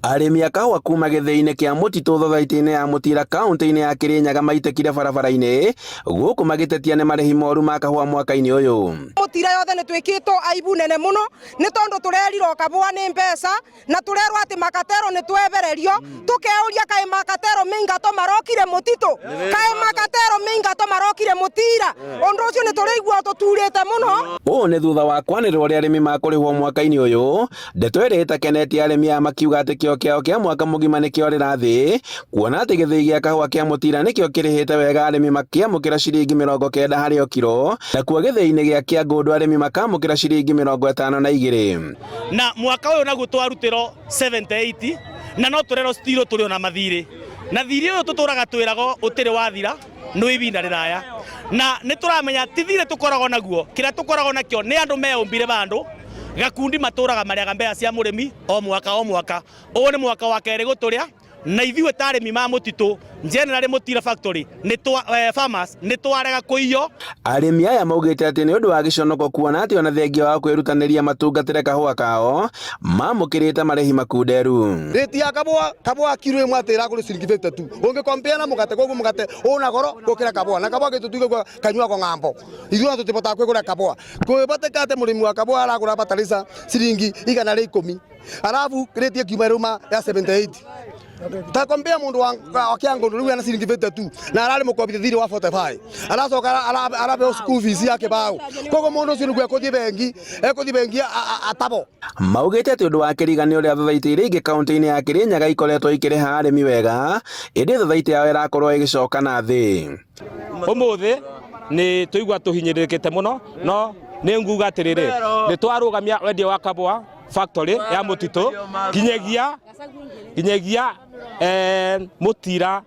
Arĩmi a kahũa kuma gĩthĩi-inĩ kĩa Mũtitũ thothaitĩ-inĩ ya Mũtira kauntĩ-inĩ ya Kĩrĩnyaga maitĩkire barabara-inĩ gũkũ magĩtetia nĩ marĩhi moru ma kahũa mwaka-inĩ ũyũ. Mũtira yothe nĩ twĩkĩtwo aibu nene mũno nĩ tondũ tũrerirwo kabũa nĩ mbeca na tũrerwo atĩ makatero nĩ twebererio tũkeũria kaĩ makatero mĩingato marokire mũtitũ kaĩ makatero mĩingato marokire mũtira ũndũ ũcio nĩ tũrĩigua tũturĩte mũno. Ũũ nĩ thutha wa kwanĩrĩrwo ũrĩa arĩmi makũrĩhwo mwaka-inĩ ũyũ. Ndeto ĩrĩa ĩtakenetie arĩmi aya makiuga atĩ kĩo kĩao kĩa mwaka mũgima nĩ kĩorĩra thĩ, kuona atĩ gĩthĩi gĩa kahũa kĩa Mũtira nĩkĩo kĩrĩhĩte wega arĩmi makĩamũkĩra ciringi 90 harĩ o kiro, nakuo gĩthĩi-inĩ gĩa Kĩangũndũ arĩmi makamũkĩra ciringi 52. Na mwaka ũyũ naguo twarutĩrwo 78 na no tũrerwo still tũrĩ ona mathirĩ, na thirĩ ũyũ tũtũraga twĩragwo ũtĩrĩ wathira nĩ ibinda rĩraya, na nĩ tũramenya ti thirĩ tũkoragwo naguo, kĩrĩa tũkoragwo nakĩo nĩ andũ meyũmbire bandũ gakundi matũraga marĩaga mbeca cia mũrĩmi o mwaka o mwaka. Ũyũ nĩ mwaka wa kerĩ gũtũrĩa, na ithuĩ ta arĩmi ma mũtitũ generally Mũtira factory nĩ twa farmers nĩ twarega kũiywo. Arĩmi aya maugĩte atĩ nĩ ũndũ wa gĩconoko kuona atĩ ona thengia wa kwĩrutanĩria matungatĩre kahũa kao mamũkĩrĩte marĩhi makunderu. Rate ya kabũa, kabũa kiro ĩmwe atĩ ĩragũrwo ciringi 52. Ũngĩ compare na mũgate koguo mũgate ũna goro gũkĩra kabũa. Na kabũa gĩtũ tuge kanyuagwo ng'ambo. Ithuĩ ona tũtibotaga kwĩgũrĩra kabũa. Kwĩhotekeka atĩ mũrĩmi wa kabũa aragũra bataraitha ciringi 110. Alafu rate ĩkiuma ĩrauma ya 78. Ta compare mũndũ wa Kĩangũndũ rĩu ena ciringi 52 na ararĩ mũkombithia thirĩ wa 45. Aracoka arabeo school fees ya kĩbaũ. Koguo mũndũ ũcio nĩguo ekũthiĩ bengi, ekũthiĩ bengi atabo. Maugĩte atĩ ũndũ wa kĩriga nĩ ũrĩa thothaitĩ iria ingĩ kauntĩ-inĩ ya Kĩrĩnyaga ikoretwo ikĩrĩha arĩmi wega, ĩndĩ thothaitĩ yao ĩrakorwo ĩgĩcoka na thĩ. Ũmũthĩ nĩ tũigua tũhinyĩrĩrĩkĩte mũno, no nĩ nguga atĩrĩrĩ, nĩ twarũgamia wendia wa kabũa factory ya mũtitũ nginyagia nginyagia Mũtira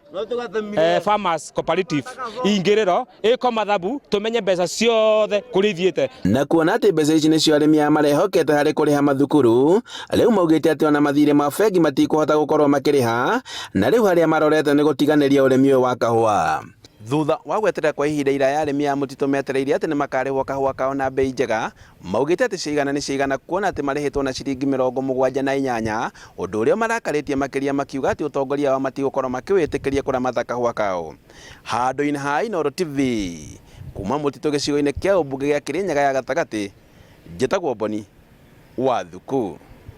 Farmers Cooperative ingĩrĩro ĩko mathabu tũmenye mbeca ciothe kũrĩa ithiĩte. Na kuona atĩ mbeca ici nĩcio arĩmi aya marehokete harĩ kũrĩha mathukuru, rĩu maugĩte atĩ ona mathirĩ ma bengi matikũhota gũkorwo makĩrĩha, na rĩu harĩa marorete nĩ gũtiganĩria ũrĩmi ũyũ wa kahũa. Thutha wa gweterera kwa ihinda iraya arĩmi a mũtitũ metereire atĩ nĩmakarĩhwo kahũa kao na mbei njega, Maugĩte atĩ ciaigana nĩ ciaigana kuona atĩ marĩhĩtwo na ciringi 78, ũndũ ũrĩa ũmarakarĩtie makĩria makiuga atĩ ũtongoria wao matigũkorwo makĩwĩtĩkĩria kũramata kahũa kao. Handũ-inĩ ha Inooro TV, kuma mũtitũ gĩcigo-inĩ kĩa ũmbunge gĩa Kĩrĩnyaga ya gatagatĩ, njĩtagwo Boni wa Thuku.